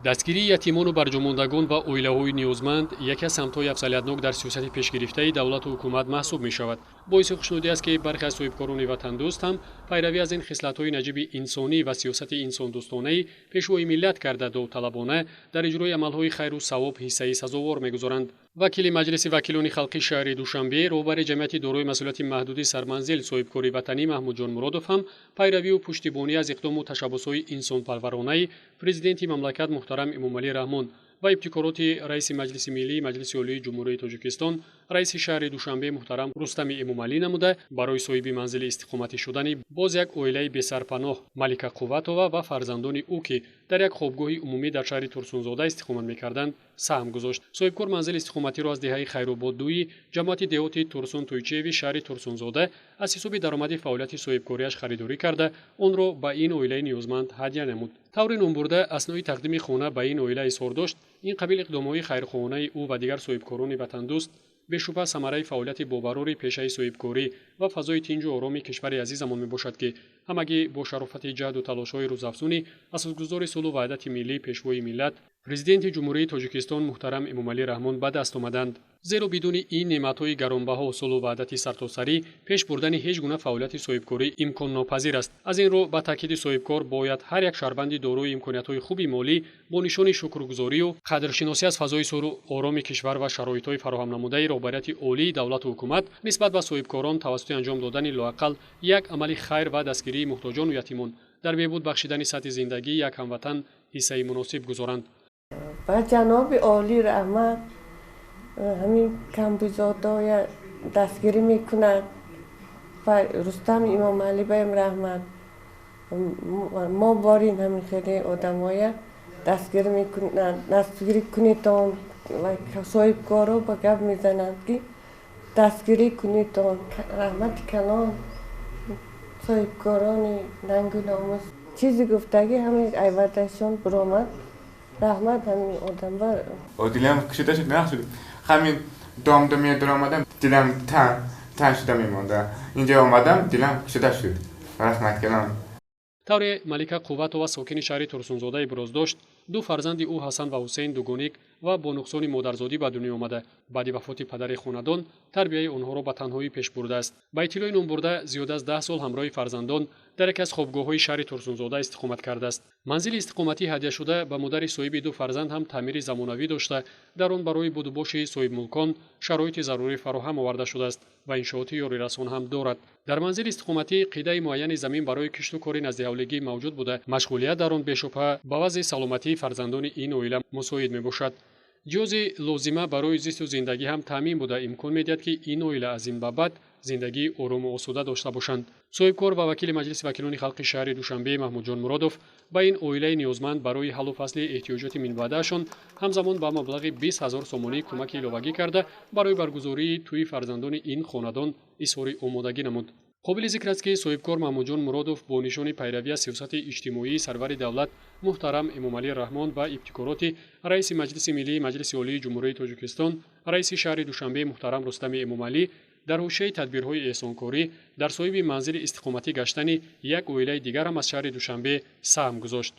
Дастгирии ятимону барҷомондагон ва оилаҳои ниёзманд яке аз самтҳои афзалиятнок дар сиёсати пешгирифтаи давлату ҳукумат маҳсуб мешавад. Боиси хушнудӣ аст, ки бархе аз соҳибкорони ватандӯст ҳам пайравӣ аз ин хислатҳои наҷиби инсонӣ ва сиёсати инсондӯстонаи Пешвои миллат карда, довталабона дар иҷрои амалҳои хайру савоб ҳиссаи сазовор мегузоранд. Вакили Маҷлиси вакилони халқи шаҳри Душанбе, роҳбари ҷамъияти дорои масъулияти маҳдуди «Сарманзил», соҳибкори ватанӣ Маҳмудҷон Муродов ҳам пайравию пуштибонӣ аз иқдому ташаббусҳои инсонпарваронаи Президенти мамлакат муҳтарам Эмомалӣ Раҳмон ва ибтикороти раиси Маҷлиси миллии Маҷлиси Олии Ҷумҳурии Тоҷикистон, раиси шаҳри Душанбе муҳтарам Рустами Эмомалӣ намуда, барои соҳиби манзили истиқоматӣ шудани боз як оилаи бесарпаноҳ, Малика Қувватова ва фарзандони ӯ, ки дар як хобгоҳи умумӣ дар шаҳри Турсунзода истиқомат мекарданд, саҳм гузошт. Соҳибкор манзили истиқоматиро аз деҳаи Хайрободдуи ҷамоати деҳоти Турсун Тӯйчиеви шаҳри Турсунзода аз ҳисоби даромади фаъолияти соҳибкориаш харидорӣ карда, онро ба ин оилаи ниёзманд ҳадя намуд. Таври номбурда аснои тақдими хона ба ин оила изҳор дошт: ин қабил иқдомҳои хайрхоҳонаи ӯ ва дигар соҳибкорони ватандӯст бешубҳа самараи фаъолияти бобарори пешаи соҳибкорӣ ва фазои тинҷу ороми кишвари азизамон мебошад, ки ҳамагӣ бо шарофати ҷаҳду талошҳои рӯзафзуни асосгузори сулҳу ваҳдати миллӣ, Пешвои миллат, Президенти Ҷумҳурии Тоҷикистон муҳтарам Эмомалӣ Раҳмон ба даст омаданд. Зеро бидуни ин неъматҳои гаронбаҳо сулҳу ваҳдати сартосарӣ пеш бурдани ҳеҷ гуна фаъолияти соҳибкорӣ имконнопазир аст. Аз ин рӯ, ба таъкиди соҳибкор, бояд ҳар як шаҳрванди дорои имкониятҳои хуби молӣ бо нишони шукргузорию қадршиносӣ аз фазои сулҳу ороми кишвар ва шароитҳои фароҳамнамудаи роҳбарияти олии давлату ҳукумат нисбат ба соҳибкорон тавассути анҷом додани лоақал як амали хайр ва дастгирии муҳтоҷону ятимон дар беҳбуд бахшидани сатҳи зиндагии як ҳамватан ҳиссаи муносиб гузоранд. Ба ҷаноби олӣ раҳмат, ҳамин камбизоатоя дастгирӣ мекунад ва Рустам Имомалӣ баем раҳмат. Мо борин ҳамин хеле одамоя дастгирӣ мекунанд, дастгирӣ кунедон ва соҳибкоро ба гап мезананд, ки дастгирӣ кунедон. Раҳмати калон соҳибкорони нангу номус. Чизи гуфтагӣ ҳамин айваташон биромад. Раҳмат ҳамин одамба. Дилам кушода шуд, нашуд. Ҳамин домда медаромадам, дилам танг шуда мемонда. Инҷо омадам, дилам кушода шуд. Раҳмат калон. Тавре Малика Қувватова, сокини шаҳри Турсунзода, иброз дошт, ду фарзанди ӯ, Ҳасан ва Ҳусейн, дугоник ва бо нуқсони модарзодӣ ба дунё омада, баъди вафоти падари хонадон тарбияи онҳоро ба танҳоӣ пеш бурдааст. Ба иттилои номбурда, зиёда аз 10 сол ҳамроҳи фарзандон дар яке аз хобгоҳҳои шаҳри Турсунзода истиқомат кардааст. Манзили истиқоматӣ ҳадяшуда ба модари соҳиби ду фарзанд ҳам таъмири замонавӣ дошта, дар он барои будубоши соҳибмулкон шароити зарурӣ фароҳам оварда шудааст ва иншооти ёрирасон ҳам дорад. Дар манзили истиқоматӣ қитъаи муайяни замин барои кишту кори наздиҳавлигӣ мавҷуд буда, машғулият дар он бешубҳа ба вазъи саломатии фарзандони ин оила мусоид мебошад. Ҷиҳози лозима барои зисту зиндагӣ ҳам таъмин буда, имкон медиҳад, ки ин оила аз ин ба баъд зиндагии орому осуда дошта бошанд. Соҳибкор ва вакили Маҷлиси вакилони халқи шаҳри Душанбе Маҳмудҷон Муродов ба ин оилаи ниёзманд барои ҳаллу фасли эҳтиёҷоти минбаъдаашон ҳамзамон ба маблағи 20 000 сомонӣ кӯмаки иловагӣ карда, барои баргузории тӯи фарзандони ин хонадон изҳори омодагӣ намуд. Қобили зикр аст, ки соҳибкор Маҳмудҷон Муродов бо нишони пайравӣ аз сиёсати иҷтимоии сарвари давлат муҳтарам Эмомалӣ Раҳмон ва ибтикороти раиси Маҷлиси миллии Маҷлиси Олии Ҷумҳурии Тоҷикистон, раиси шаҳри Душанбе муҳтарам Рустами Эмомалӣ дар ҳошияи тадбирҳои эҳсонкорӣ дар соҳиби манзили истиқоматӣ гаштани як оилаи дигарам аз шаҳри Душанбе саҳм гузошт.